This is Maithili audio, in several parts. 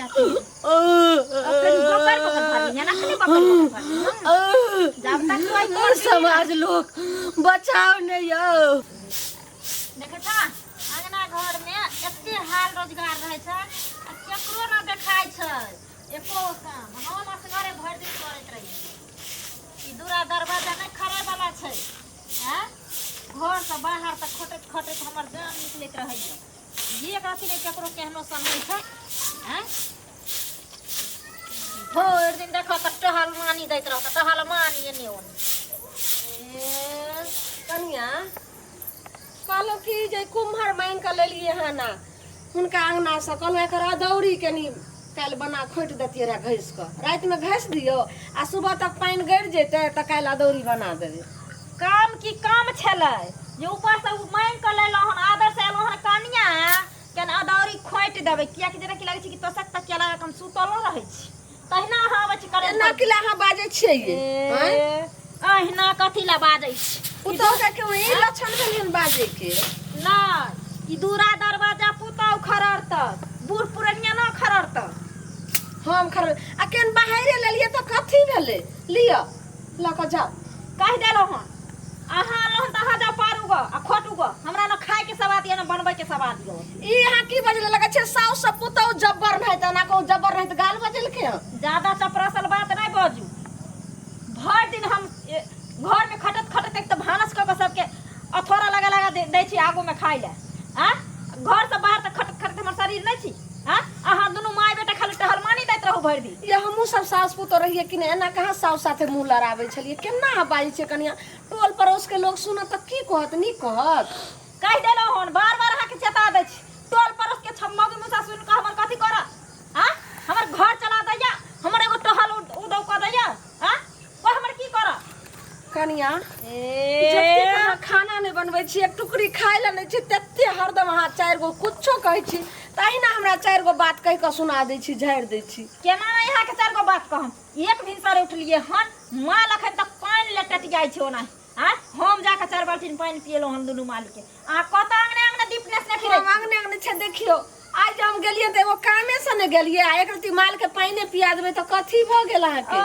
धछिया के अखन बकर बकर भरली है ना खाली बकर बकर भरली है जब तक कोई और समाज लोग बचाओ ने यौ। देखै छ, अंगना घर में एते हाल रोजगार रहै छै आ केकरो न देखाइ छै एको काम। हम असगरे भरि दिन करैत रहियै। ई दूरा दरवाजा नहि खड़े वाला छै। आँय, घरसँ बाहर तऽ खटैत खटैत हमर जान निकलैत रहैया। एक रत्ती नहि केकरो केहनो सन होइ छै। आँय, भरि दिन देखऽ तऽ टहलमानी दैत रहत, टहलमानी एने ओने। ए, कनिया, कहलहुँ कि जे कुम्हर मांगि कऽ लेलियै हन आ हुनका अङ्गनासँ, कहलहुँ एकर अदौरी कनि काल्हि बना खोटि दैतियै रहए घसि कऽ। रातिमे घसि दियौ आ सुबह तक पानि गड़ि जेतै तऽ काल्हि अदौरी बना देबै। काम की काम छलै जे ऊपरसँ ओ मांगि कऽ लेलहुँ हन, आदरसँ एलहुँ हन कनिया, केना अदौरी खोटि देबै? किएकि जेना कि लगै छै कि तोसक तकिया लगा कऽ हम सुतलो रहै छी, तहिना अहाँ अबै छी करै। एना कि अहाँ बाजै छियै ये? आँय? ए, अहिना कथी लए बाजै छी? पुतहु के केओ ई लक्षण भेल हन बाजै के? नहि, ई दूरा दरवाजा पुतहु खरड़तक, बूढ़ पुरनिया न खरड़तक। हम खर आ केन बाहरे लेलियै तऽ कथी भेलै? लिअ, लऽ कऽ जाउ। कहि देलहुँ हन, अहाँ अनलहुँ हन तऽ अहाँ जाउ पारू गऽ आ खोटू गऽ। हमरा न खायके सवाद यऽ, न बनबैके सवाद यऽ। ई अहाँ की बजले? लगै छै साउस से पुतहु जब्बर नहि तऽ एना कहू, जब्बर नहि तऽ गाल बजलकै हन। ज्यादा चपरासल बात नहि बाजू। भरि दिन हम घरमे खटैत खटैत एक तऽ भानस कऽ कऽ सबके अथोरा लगा लगा दै छी आगूमे खाइ लए। आँ, घरसँ बाहर तऽ खटैत खटैत हमर शरीर नहि छी। आँ, अहाँ दुनू माय बेटा खाली टहलमानी दैत रहू भरि दिन। ये हमहूँ सब साउस पुतोह रहियै कि नहि, एना कहाँ साउस साथे मुँह लड़ाबै छलियै? केना अहाँ बाजै छियै कनिया? टोल पड़ोस के लोग सुनत तऽ की कहत? नीक कहत? कहि देलहुँ हन, बार बार अहाँके चेता दै छी। टोल पड़ोस के मौगी मुसा सुनि कऽ हमर कथी करत? आँ, हमर घर चला दैया, हमर एगो टहल उदौ कऽ दैया। आँ, ओ हमर की करत? कनिया, ए, जतेक अहाँ खाना नहि बनबै छी, एक टुकड़ी खाय लए नहि छी, तते हरदम अहाँ चारि गो कुछो कहै छी, तहिना हमरा चारि गो बात कहि कऽ सुना दै छी, झाड़ि दै छी। केना नहि अहाँके चारि गो बात कहम? एक भिनसरे उठलियै हन, माल अखन तक पानि लए टटियाइ छै ओना। आँय, हम जाकऽ चारि बाल्टीन पानि पियेलहुँ हन दुनू मालके। अहाँ कतऽ अङ्गने अङ्गने दीप नेसने फिरै हम अङ्गने अङ्गने छै। देखियौ, आइ जे हम गेलियै तऽ एगो कामेसँ ने गेलियै आ एक रत्ती मालके पानिए पिया देबै तऽ कथी भऽ गेल अहाँके?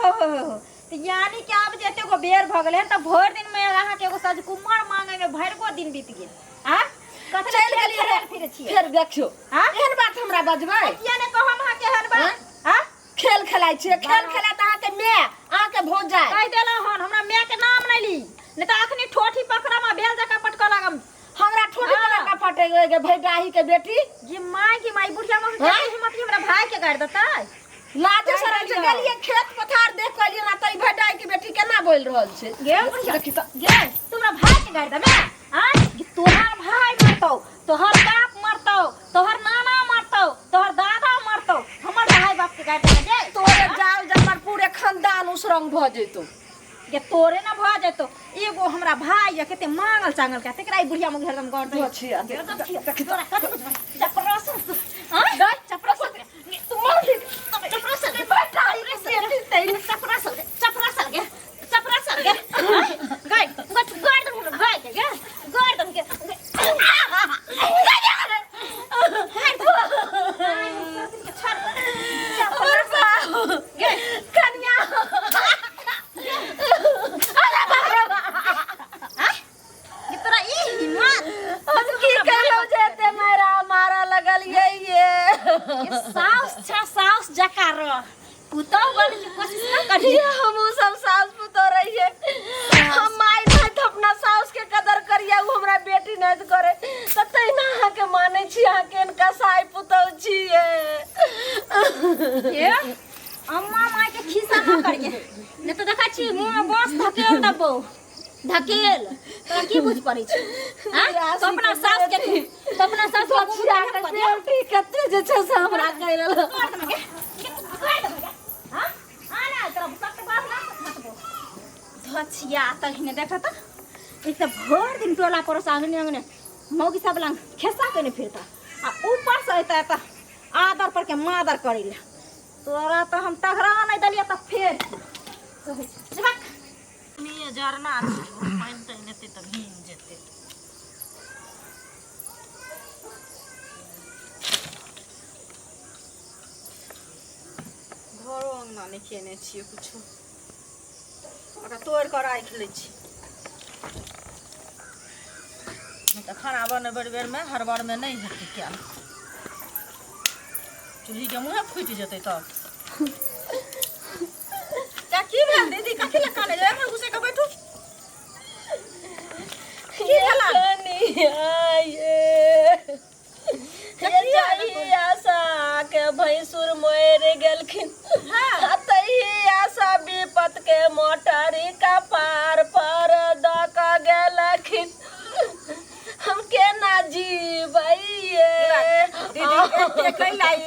ओहो, तऽ यानी कि आब जे एते गो बेर भऽ गेलै हन तऽ भरि दिनमे अहाँके एगो सजकुम्हर मांगैमे भरि गो दिन बीत गेल। आँ, कथी चलि खेल गेलियै खेल फिरै छियै? फेर देखियौ, आँ? एहन बात हमरा बजबै? किया नहि कहब अहाँके एहन बात? आँ? खेल खेलाइ छियै, खेल खेलाइत अहाँके माय, अहाँके भौजाइ। कहि देलहुँ हन, हमरा माय के नाम नहि ली, नहि तऽ अखनी ठोठी पकड़म आ बेल जकाँ पटकऽ लागम। हमरा ठोठी हाँ। पकड़ के पटेबै गे भैडाही के बेटी? गे माय, गे माय, बुढ़िया मौसी हाँ? के हिम्मत हमरा भाई के गाड़ि देतै? लाजे शरम से गेलियै खेत पथार देख के एलियै ना तऽ ई भैडाही के बेटी केना बोलि रहल छै? गे बुढ़िया, देखी तऽ। गे तू हमरा भाई के गाड़ि देबे? आँय, गे तोहर भाई मरतौ, तोहर बाप मरतौ, तोहर नाना मरतौ, तोहर दादा मरतौ, हमर भाई बाप के गाड़ि देबे गे? तोरे जाल जमर पूरे खानदान उसरंग भऽ जेतौ। गे तोरे ना भऽ जेतौ। एगो हमरा भाई या कते मांगल चांगल के तेकरा ई बुढ़िया मुँह हरदम गौर दै। छिया, देखी तोरा कथी बुझबै? चपरासन, आँय, चपरासन तू मर चपरासन के भैडाही के बेटी। तैन चपरासन के, चपरासन के, चपरासन के गाय गाय गाय दम गाय के गे गाय दम के कनिया, तोरा ई हिम्मत हम की कहलहुँ जे एते मारा मारा लगल ये? ये साउस छ, साउस जका रह, पुतहु बने के कोशिश न करी। ये हमहूँ सब साउस पुतोह रहिए। हम माय नहीं तऽ अपना साउस के कदर करिए, उ हमरा बेटी नहीं करे तऽ तहिना अहाँके मानै छी। अहाँके एहन कसाई पुतोह छियै। ए अम्मा माय के खिस्सा न करिए, नहीं तो देखा छी मुंह में बांस धकेल दबो, धकेल। तोरा की बुझ पड़ै छै? आँय? तो अपना सास के, तो अपना सास के मुंह बचिया के बेटी कते जे छै से हमरा कहि रहल। धचिया तहिने देख त, एक तऽ भरि दिन टोला पड़ोस आंगने आंगने मौगी सब लंग खेसा केने फिरता आ ऊपर से एता एता आदर पर के मादर करै ले। तोरा तऽ हम तगड़ा नहि देलियै तऽ फेर कहै छै, झक। निये झरना छै, पानि तानि एतै तऽ भींग जेतै। खाना नहि खेने छियै कुछो। ओकरा तोड़ि कऽ राखि लै छी, नहि तऽ खाना बनेबै बेरमे हड़बड़मे नहि हेतै कयल, चूल्हीके मुँहे फूटि जेतै तब। की भेल दीदी? कथी लए कानै? एम्हर घुसै कऽ बैठू। की भेल? आशा के भैंसुर मरि गेलखिन, तही आशा विपत के मोटरी कपार पर दऽ कऽ गेलखिन। हम केना जीबैये? दीदी, एते कैला ई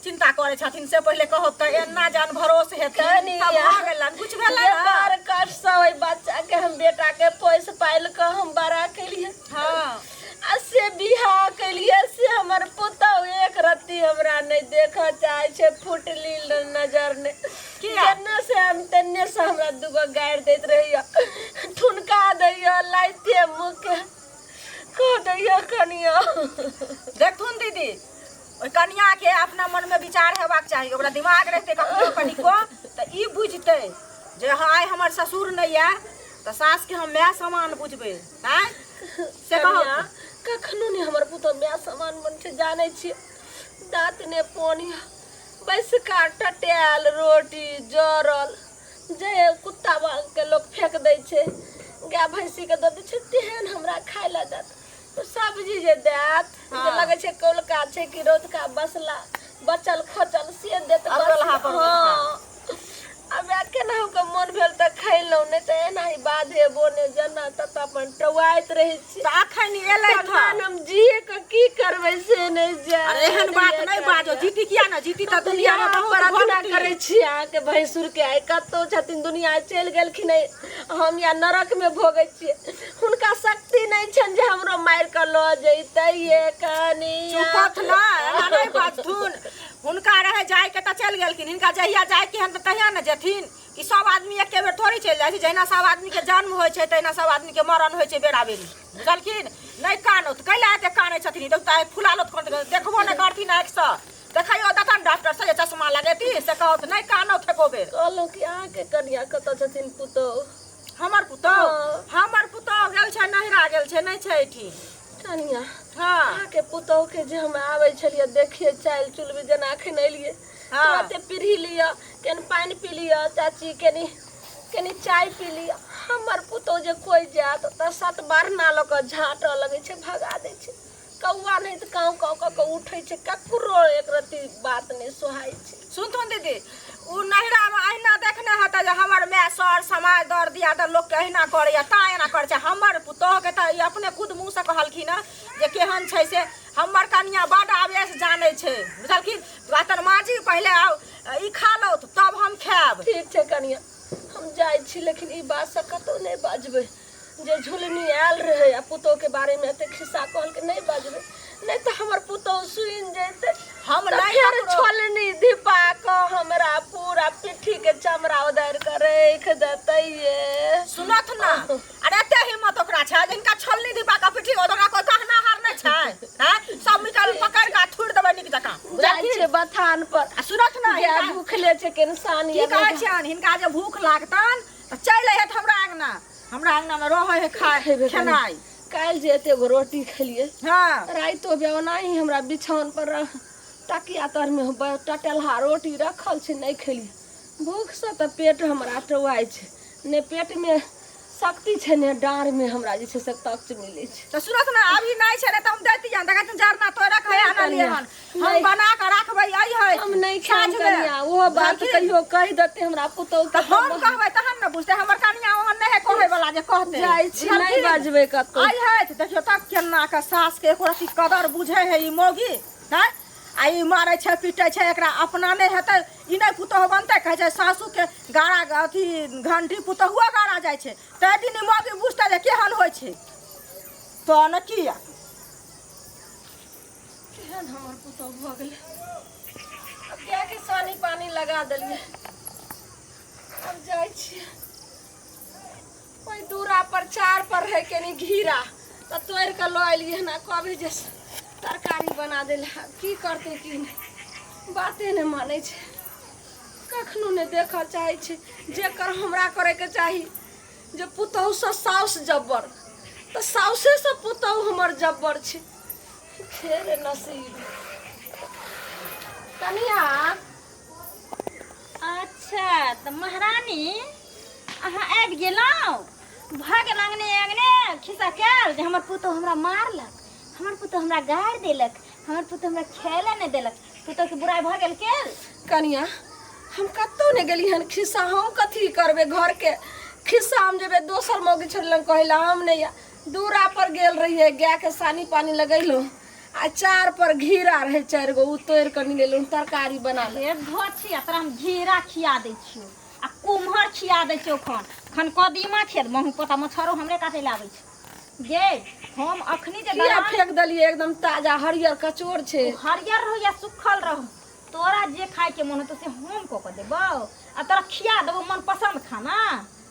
चिंता करै छथिन से पहिले कहू तऽ। एना जान भरोस हेतै तब भऽ गेलन कुछ भेलै ने? बड़ कष्टसँ ओहि बच्चा के, हम बेटा के पोसि पालि कऽ हम बड़ा केलियै आ से बियाह केलियै, से हमर पुतहु एक रत्ती हमरा नहि देखऽ चाहै छै, फुटली नजर नहि। किया? जेन्ने से हम तेन्ने से हमरा दूगो गारि दैत रहैया, ठुनका दैया, लाइते मुँहके कह दैया कनिया। देखथुन दीदी, ओहि कनिया के अपना मन में विचार हेबाक चाही। ओकरा दिमाग रहतै कखनो कनिको तऽ ई बुझतै जे हँ, आइ हमर ससुर नहि यऽ तऽ सासके हम माय समान बुझबै। आँय, से कहू। कनिया, कखनो नहि हमर पुतहु माय समान बन छै। जानै छियै, दाँत ने पानी, बैसका टटायल रोटी जरल, जे कुत्ता के लोक फेंक दै छै, गाय भैंसीके दऽ दै छै, तेहन हमरा खाय लए देत। तऽ सब्जी जे देत जे लगै छै कौलका छै कि रौतका बसला बचल खोचल, से देत बस। अरदलहा पर। हँ, आब केनाहु के मोन भेल तऽ खैलहुँ, नहि तऽ एनाही बाधे बोने जेना ततऽ अपन टौआइत रहै छी। तऽ अखन एलै। भगवान, हम जिए के की करबै से नहि जान। अरे, एहन बात नहि बाजो। जीती किया ने जीती? तऽ दुनिया में बहुत प्रार्थना भक्ति। करै छी अहाँके भैंसुर के आइ कतौ छथिन, दुनिया चलि गेलखिन, हम या नरक में भोगै छियै। हुनका शक्ति नहि छनि जे हमरो मारि कऽ लऽ जैतै ये कनिया। चुपथ ना, एना नहि बाजथुन। हुनका रहे जाय के तऽ चलि गेलखिन। हिनका जहिया जाय के हन तऽ तहिया ने जेथिन। ई सब आदमी एके बेर थोड़ी चलि जाइ छै। जहिना सब आदमी के जन्म होइ छै, तहिना सब आदमी के मरण होइ छै बेरा बेरी, बुझलखिन? नहि कानो तऽ कैला एते कानै छथिन? देखू तऽ, फुला लो तऽ देखबो नहि करथिन आँखिसँ। देखैयो देतन डॉक्टर से जे चश्मा लगेती से कहत। नहि कानो एको बेर। कहलहुँ कि अहाँके कनिया कतऽ छथिन, पुतहु? हमर पुतहु? हँ। हमर पुतहु गेल छै, नहिरा गेल छै, नहि छै एहिठिन। कनिया, हँ। अहाँके पुतहु के जे हम आबै छलियै, देखिए चालि चुलबी, जेना अखन एलियै, तुरते पीढ़ी लिअ, कनि पानि पी लिअ चाची, कनि कनि चाय पी लिअ। हमर पुतहु जे कोइ जायत तऽ सात बारना लऽ कऽ झाँटऽ लगै छै, भगा दै छै। कौआ नहि तऽ काँव काँव कऽ कऽ उठै छै। ककरो एक रत्ती बात नहि सोहाइ छै। सुनथुन दीदी, ओ नहिरामे अहिना देखने हेतै जे हमर माय सर समाज दर दियाद लोकके अहिना करैया, ता एना करै छै। हमर पुतोहके तऽ ई अपने खुद मुँहसँ कहलखिन हँ जे केहन छै से हमर कनिया बड आवेश जानै छै, बुझलखिन? बर्तन माजी पहिले, आउ ई खा लौ तब हम खायब। ठीक छै कनिया, हम जाइ छी, लेकिन ई बात से कतहु नहि बाजबै जे झुलनी आयल रहै आ पुतोहके बारेमे एते खिस्सा कहलकै। नहि बाजबै, नहि तऽ हमर पुतोह सुनि जेतै। हम तऽ नहि फेर छोलनी धिपा कऽ हमरा पूरा पिट्ठी के चमड़ा उदारि कऽ राखि देतै ये। सुनत ना, अरे एते हिम्मत ओकरा छै जिनका छोलनी दीपा का पिठी, ओकरा कोई कहनाहार नहि छै? हैं, सब निकाल पकड़ के थुड़ देबै नीक जकाँ। जाइ छै बथान पर। आ सुनत ना, गाय भूखले छै के इंसान। की कहै छियनि, हिनका जे भूख लागतनि तऽ चलि अइहथि हमरा अंगना। हमरा अंगना मे रहै है खाय खेबै कनी। खेनाइ। काल्हि जे एते गो रोटी खेलियै, राइतो बे ओनाही हमरा बिछाओन पर तकिया तरमे टटेलहा रोटी रखल छै, नहि खेलियै। भूखसँ तऽ पेट हमरा टौआइ छै, ने पेटमे शक्ति छै, ने डाँड़मे हमरा जे छै से तक्च मिलै छै। तऽ सुनत ने, अभी नहि छै, नहि तऽ हम दैतियनि। देखै छियनि, जरना तोड़ि कऽ आनलियै हन हम। नहि। बना कऽ राखबै, अइहै हम नहि खायब। साँझमे। कनिया, ओहो बात बुझलखिन? कहियो कहि देतै हमरा पुतहु। तऽ हम कहबै तहन ने बुझतै। हमर कनिया ओहन नहि है कहै वाला जे कहतै। जाइ छी, नहि बुझलखिन? बाजबै कतहु। आइ है तऽ देखियौ तऽ केना कऽ सासके एको रत्ती कदर बुझै है ई मौगी हैं। आ ई मारै छै, पीटै छै, एकरा अपना नहि हेतै, ई नहि पुतोहु बनतै। कहै छै सासुके गारा अथी घंटी पुतोहुओ गारा जाइ छै। ताहि दिन ई मौगी बुझतै जे केहन होइ छै, तऽ ने किया। केहन हमर पुतहु भऽ गेलै। आब गायके सानी पानी लगा देलियै, आब जाइ छियै ओहि दूरा पर, चार पर रहै कनि घीरा, तऽ तोड़ि कऽ लऽ एलियै हन। आ कहबै जे तरकारी बना देले। आब की करतै की नहि, बाते नहि मानै छै। कखनो नहि देखऽ चाहै छै जेकर हमरा करैके चाही जे पुतहुसँ साउस जब्बर तऽ साउसेसँ पुतहु हमर जब्बर छै खेरे नसीब कनिया। अच्छा तऽ महारानी अहाँ आबि गेलहुँ, भऽ गेल अङ्गने अङ्गने खिस्सा कयल जे हमर पुतहु हमरा मारलक, हमर पुतहु हमरा गारि देलक, हमर पुतहु हमरा खाय लए नहि देलक, पुतहुके बुराइ भऽ गेल केल। कनिया हम कतहु नहि गेली हन खिस्सा, हम कथी करबै घरके खिस्सा, हम जेबै दोसर मौगी छोड़ि लग कहै लए, हम नहि। दूरा पर गेल रहियै, गायके सानी पानी लगेलहुँ आ चार पर घेरा रहै 4 गो, ओ तोड़ि कऽ निलेलहुँ, तरकारी बना ले। हे धोछी, आ तोरा हम घेरा खिया दै छियौ आ कुम्हर खिया दै छियौ, खन खन कदीमा खिया दे, महु पोता मच्छरो हमरे काटै लए आबै छै गे। हम अखनी जे किया दलान फेंक देलियै? एकदम ताजा हरियर कचोर छै। हरियर रहो या सुखल रहो, तोरा जे खायके मन होतौ से हम कऽ कऽ देबौ आ तोरा खिया देबौ मनपसन्द खाना।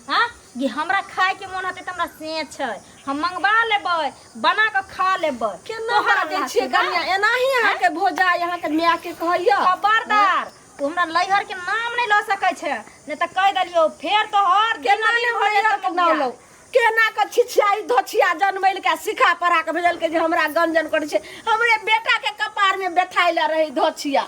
हाँ कि हमरा खायके मन होतै तऽ हमरा से छै, हम मंगवा लेबै, बना कऽ खा लेबै। केना तोहर बाजै छियै कनिया? एनाही अहाँके भोजा अहाँके मायके कहैया। खबरदार, तू हमरा लैहर के नाम नहि लऽ सकै छै, नहि तऽ कहि देलियौ फेर तोहर केना दिन ने भऽ जेतौ भैया के नाम मौगिया। लौ? केना के छिछियाई धोछिया जनमैल के सिखा पढ़ा के भेजलकै जे हमरा गंजन करै छै, हमरे बेटा के कपार में बैठाइ ले रहे धोछिया।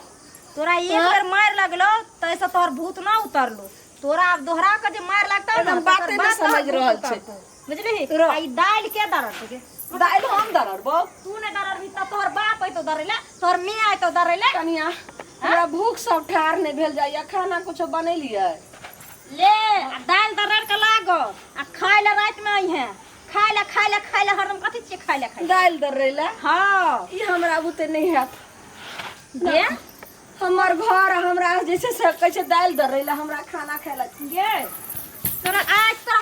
तोरा एक बेर मारि लगलो ताहिसँ तोहर भूत ना उतरलो, तोरा आब दोहरा के जे मारि लगतौ ने एकदम तकर बाते नहि बाद तोहर समझ भूत रहल छै। उतरतौ। बुझलिही? रह। आ ई दालि के दरड़तौ गे? दालि हम दरड़बौ? तू नहि दरड़बही तऽ तोहर बाप अयतौ दरड़ै लए, तोहर माय अयतौ दरड़ै लए। कनिया हमरा भूख सब ठार नहि भेल जाइया, खाना कुछो बनेलियै? ले आ दालि दरड़ के लागो आ खाय लए रातिमे अइहे खाय लए, खाय लए, खाय लए, हरदम कथी छियै खाय लए, खाय लए। दालि दरड़ै लए? हँ। ई हमरा बुते नहि हैत। गे हमर घर हमरा जे छै से कहै छै दालि दरड़ै लए, हमरा खाना खाय लए। गे तोरा आज तोरा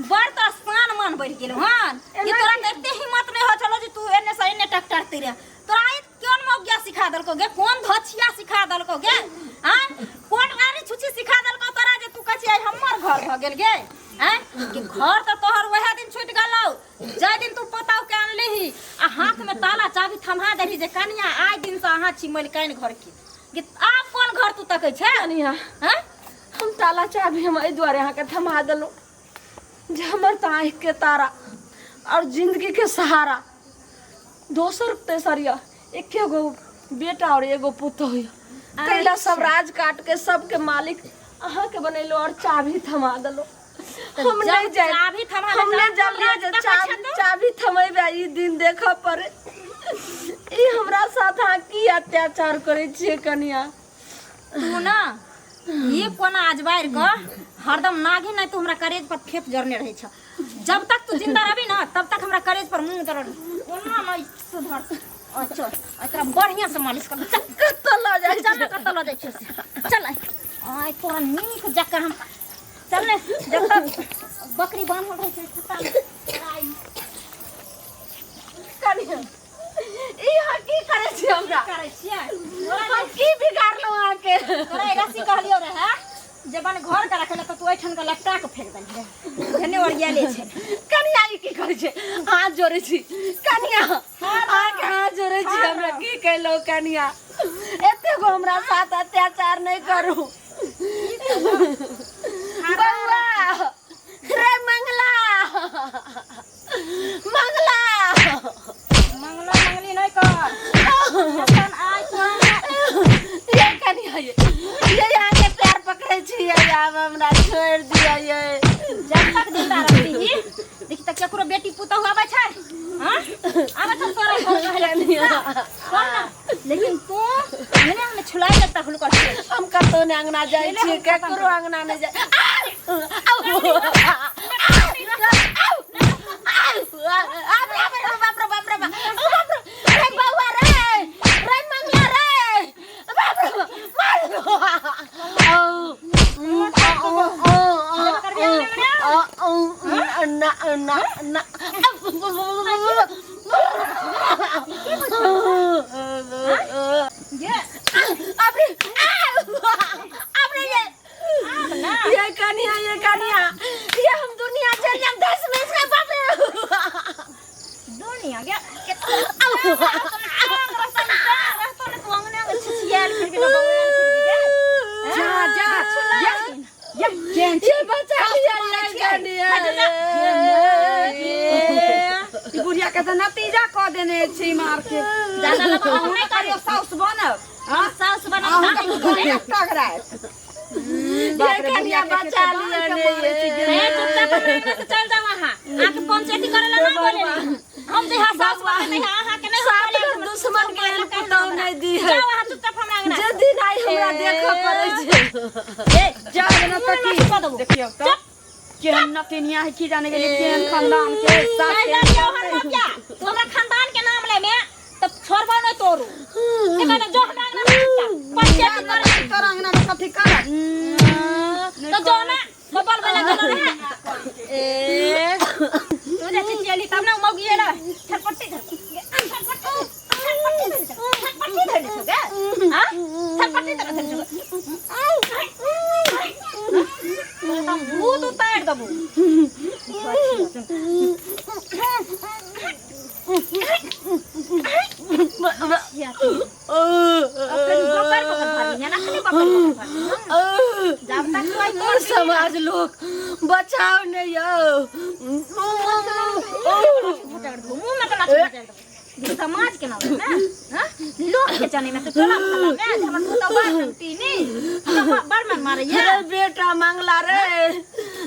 बड़ तोरा सान मान बढ़ि गेलौ हन कि तोरा तऽ एते हिम्मत नहि हो छलो जे तू एने से एने टकटरती रहे। तोरा ई कोन मौगिया सिखा देलकौ गे? कोन धोछिया सिखा देलकौ गे? आँ कोन गाड़ी छुछी सिखा देलकौ तोरा जे तू कहै छी आइ हमर घर भऽ गेल गे? आँ कि घर तऽ तोहर वएह दिन छुटि गेलौ जाहि दिन तू पोताव के अनलिही आ हाथ में ताला चाबी थमा देलही जे कनिया आइ दिन से अहाँ छी मलिकाइन घर के, कि आब कोन घर तू तकै छै? कनिया आँ हम ताला चाबी हम एहि दुआरे अहाँके थमा देलहुँ जे हमर तऽ आँखिके तारा आओर जिन्दगीके सहारा दोसर तेसर यऽ एके गो बेटा आओर एगो पुतोह यऽ, ताहि लए सब राज काट के सबके मालिक अहाँके बनेलहुँ आओर चाभी थमा देलहुँ। हम जब नहीं जाए, चाभी थमा हम देलहुँ, नहीं जानलियै जे राज देखै चाभी छै तू? चाभी थमेबै ई दिन देखऽ पड़े। ई हमरा साथ अहाँ की अत्याचार करै छियै कनिया? तू ना ये कोना अजबारि कऽ हरदम नागी नहि तू हमरा करेज पर फेप जरने रहै छ। जब तक तू जिंदा रहबी ना तब तक हमरा करेज पर मुँह जरल कोना नहि सुधर। अच्छा तोरा बढ़िया से मालिश कर, चल। कतऽ लऽ जाइ? चल ना, कतऽ लऽ जाइ छियौ से, चल। आइ तोरा नीक जकाँ हम, चल ने, जब तक बकरी बान्हल रहै छै कुत्ता आइ। कनिया ई अहाँ की करै छी हमरा? करै छियै? हम की बिगाड़लहुँ अहाँके? तोरा एक रस्सी कहलियौ रहए जे बन घर के रखै लए तऽ तू एहिठाम के लपटा के फेंक देलही रहए, एने ओरियाले छै। कनिया ई की करै छै? हाथ जोड़ै छी कनिया, अहाँके हाथ जोड़ै छी, हमरा की कहलहुँ कनिया? एते गो हमरा साथ अत्याचार नहि करू। बौआ रे, मंगला, मंगला, मंगला मंगली नहि कर एखन आइ तोरा। ये कनिया ये अहाँके पैर पकड़ै छी, ये आब हमरा छोड़ि दिअ ये। जब तक जिंदा रहतीही देखी तऽ केकरो बेटी पुतहु आबै छै? हाँ आबै छै तोरा घर कहै लए? कनिया कह ना, लेकिन तू एने ओने छुलाइ देता हुनकर से। हम कतौ नहि अंगना जाइ छियै, ककरो अंगना नहि जाइ। आउ, आउ, आउ, बाप रे बाप रे बाप रे बाप रे, रे बौआ रे, रे मंगला रे, बाप रे मार। ना ना ना गे अबरे अबरे ये आब ना ये कनिया, ये कनिया, ये हम दुनिया चल जाम 10 में इसका बाप रे। दुनिया गे के रहतो ने तू अंगने अंगने छिछियाल फिर ना बौआल फिर गे। जा जा ये केहन छी? ये बचा लिया ये कनिया ई बुढ़िया के तऽ नतीजा कऽ देने छै मार के। ज्यादा लबा हम अहूँ नहि करियो करियो। साउस बनब। हम साउस बनब अहूँ ना। के पुतोहु टकरायत। ये कनिया बचा लिया ने ये। ए, चुपचाप हमरा अंगना से चल जाओ अहाँ। अहाँके पंचायती करे ला ना बोले हम जहिया साउस बनब तहिया अहाँके नहि हम सात बोले। गो दुश्मन के एहन पुतोहु नहि दी है। जाओ अहाँ चुपचाप हमरा अंगना जे दिन आई हमरा देखऽ पड़ै छै। जाउ ना तऽ की कऽ देबो। देखियौ तऽ केहन नतिनिया है की जाने गेलियै केहन खानदान के सास नहीं के जानियो हम मतिया, तू हमरा खानदान के नाम ले में तब छोड़बो नहीं तोरू। से कहने जो हमरा अंगना में चुपचाप पंचायती करे। तोरा अंगना में कथी करत? तो जो ना बबल वाला गेलो रहे। ए तू जे चिचियली तब ना मौगी एला छटपट्टी धर छटपट्टी छटपट्टी धर छटपट्टी धर छौ गे। हां, छटपट्टी धर धर छौ। एकदम भूत उतार देबो। अखन बकर बकर भरली है ना, खाली बकर बकर भरली है। जब तक कोई मोर समाज लोग बचाओ ने यौ। भटक देबो मुंह में, कला भटक देबो समाज के नाम में। हां, लोग के जाने में तो टोला मोहल्ला में जे हमर पुतौ बार टीनी हमरा बड़ मन मारे ये। रे बेटा मंगला रे,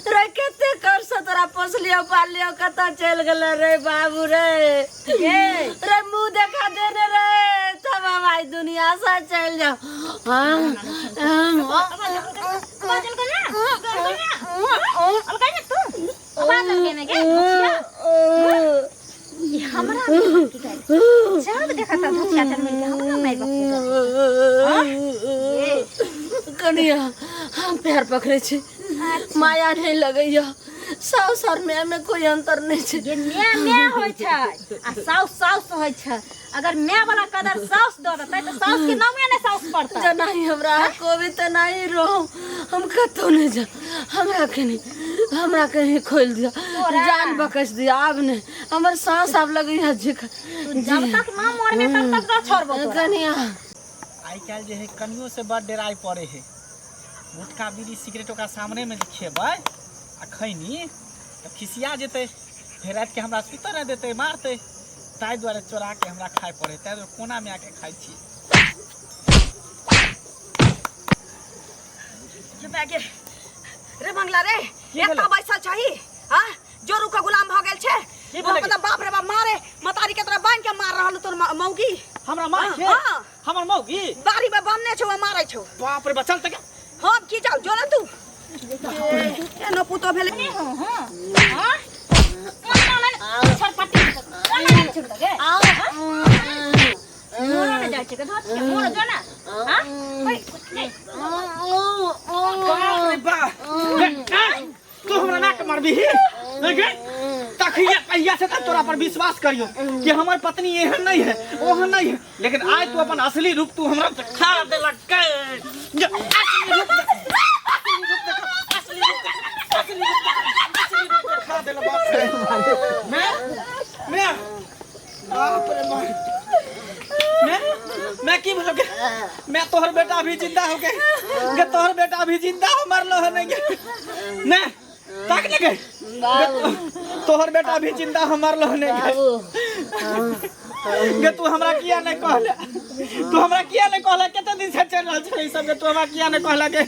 रे कते कर से तोरा पोसलियो पालियो, कतऽ चलि गेलै रे बाबू रे? गे रे मुंह देखा देने रे, तब हम आई दुनिया से चलि जाओ। हाँ, बाजल के ना, बाजल ना, अलगा ना तू बाजल के ना गे धोचिया। ये हमरा की कहै सब देखता धोचिया चल मिल के हमरा माय बाप के। कनिया, हम प्यार पकड़े छी, माया नहीं लगैया। साउस और माय में कोई अंतर नहीं छै। ये my my होइ छै आ साउस साउस होइ छै। अगर my वाला कदर साउस दऽ देतै तऽ साउस के नामे नहि साउस पड़तै। जेनाही हमरा कोबी तेनाही रहू, हम कतहु नहि जाउ। हमरा कनि, हमरा कहीं खोलि दिअ, जान बकस दिअ। आब नहि, हमर साँस आब लगैया जे जब तक ना मरबे तब तक ना छोड़बो तोरा। कनिया, आइ काल्हि जे है कनियो से बड़ डराइ पड़े है। गुटखा बीड़ी सिगरेट ओकरा सामने में जे खेबै आ खैनी तऽ खिसिया जेतै, फेर रातिके हमरा सुतऽ नहि देतै, मारतै। ताहि दुआरे चोरा के हमरा खाय पड़े, ताहि दुआरे कोना में आके खाइ छी। गे रे मंगला रे, की एतऽ भेलै? बैसल छही? हाँ, जोरू के गुलाम भऽ गेल छै। की भेलै? मतलब बाप रे बाप, मारे मतारी के तोरा बान्हि के मार रहल तोर मौगी। हमरा मार के? हाँ। हमर मौगी बाड़ी में बन्ने छौ, मारै छौ। बाप रे, बचल तऽ हम की जाउ? जो ना तू एनो पुतो भेलै। हां हां, ओना ने छटपट्टी, ओना ने छोड़ दे गे। मोरो ने जाइ छै गे धोचिया, मोरो जो ना। हां, ओइ नहीं। बाप रे बाप, गे, ए, तू हमरा नाक मारबी गे? तखिया कहिया से तक तोरा पर विश्वास करियो कि हमर पत्नी एहन नहीं है, ओहन नहीं है, लेकिन आइ तू अपन असली रूप तू हमरा देखा देलक गे। जे असली रूप असली रूप देखा, असली रूप देखा, असली रूप देखा, असली रूप देखा देलक। बाप रे, मैं मैं बाप रे बाप, मैं की भेलो गे? मैं तोहर बेटा अभी जिंदा हो गए गे, तोहर बेटा अभी जिंदा हो, मरलो हो नहीं गे। ने ताक ने गे, तोहर बेटा अभी जिंदा हो, मरलो हो नहीं गे। गे तू हमरा किया नहीं कहले? तू हमरा किया नहीं कहले? कते दिन से चल रहल छलै ई सब गे, तू हमरा किया नहीं कहले गे?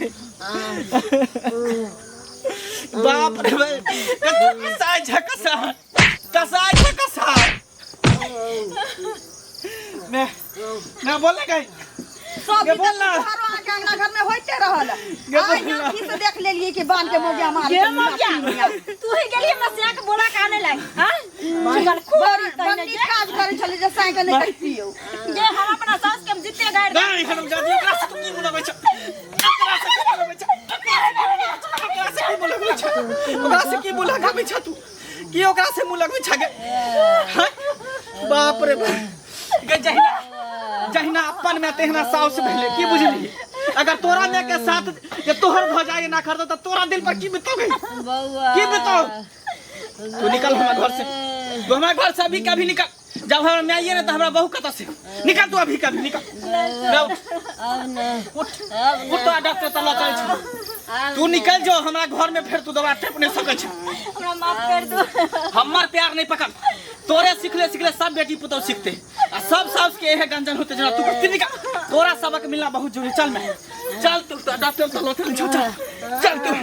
बाप रे बाप गे, तू कसाई छ, कसाई, कसाई छ, कसाई। मैं बोले गई सब गे बोल ना। तोहरो अहाँके अंगना घर में होइते रहल। गे आइ बोल ना। नाथी से देख लेलियै कि बान्ह के मौगिया मार गे मौगिया, तू ही गेली हमरा सिया के बोला के आने लाग। हां, चुगल खोरी तैने बड़ नीक काज करै छलै जे साँइ के नहि कहितियौ। जे हम अपना सास के हम जिते गाड़ि नहीं हम जाती ओकरा से तू की बोलबै छ? ओकरा से की बोलबै छ? ओकरा से की बोलबै छ? ओकरा से की बोलबै छ तू? की ओकरा से मुँह लगबै छ गे? हैं? बाप रे बाप गे, जहिना जहिना अपन में तहिना साउस भेलै, की बुझली? अगर तोरा में के साथ जे तोहर भऽ जाए ना खरदो तऽ तोरा दिल पर की बितौ गे? बौआ, की बितौ? तू निकल हमरा घर से, तू हमरा घर से अभी कभी निकल। जब हमरा माइए ने तऽ हमरा बहू कतऽ से निकल तू अभी कभी निकल ले उठ। अब न उठ उठ तो डॉक्टर तला चल छी तू निकल जो हमरा घर में फिर तू दोबारा टेप नहीं सकै छै हमरा माफ कर दो हमर प्यार नहीं पकड़ तोरे सिखले सिखले सब बेटी पुतोह सीखते आ सब सास के इहे गंजन होते जना तू तू निकल तोरा सबक मिलना बहुत जरूरी चल मैं चल तू तो डॉक्टर तला चल चल चल तू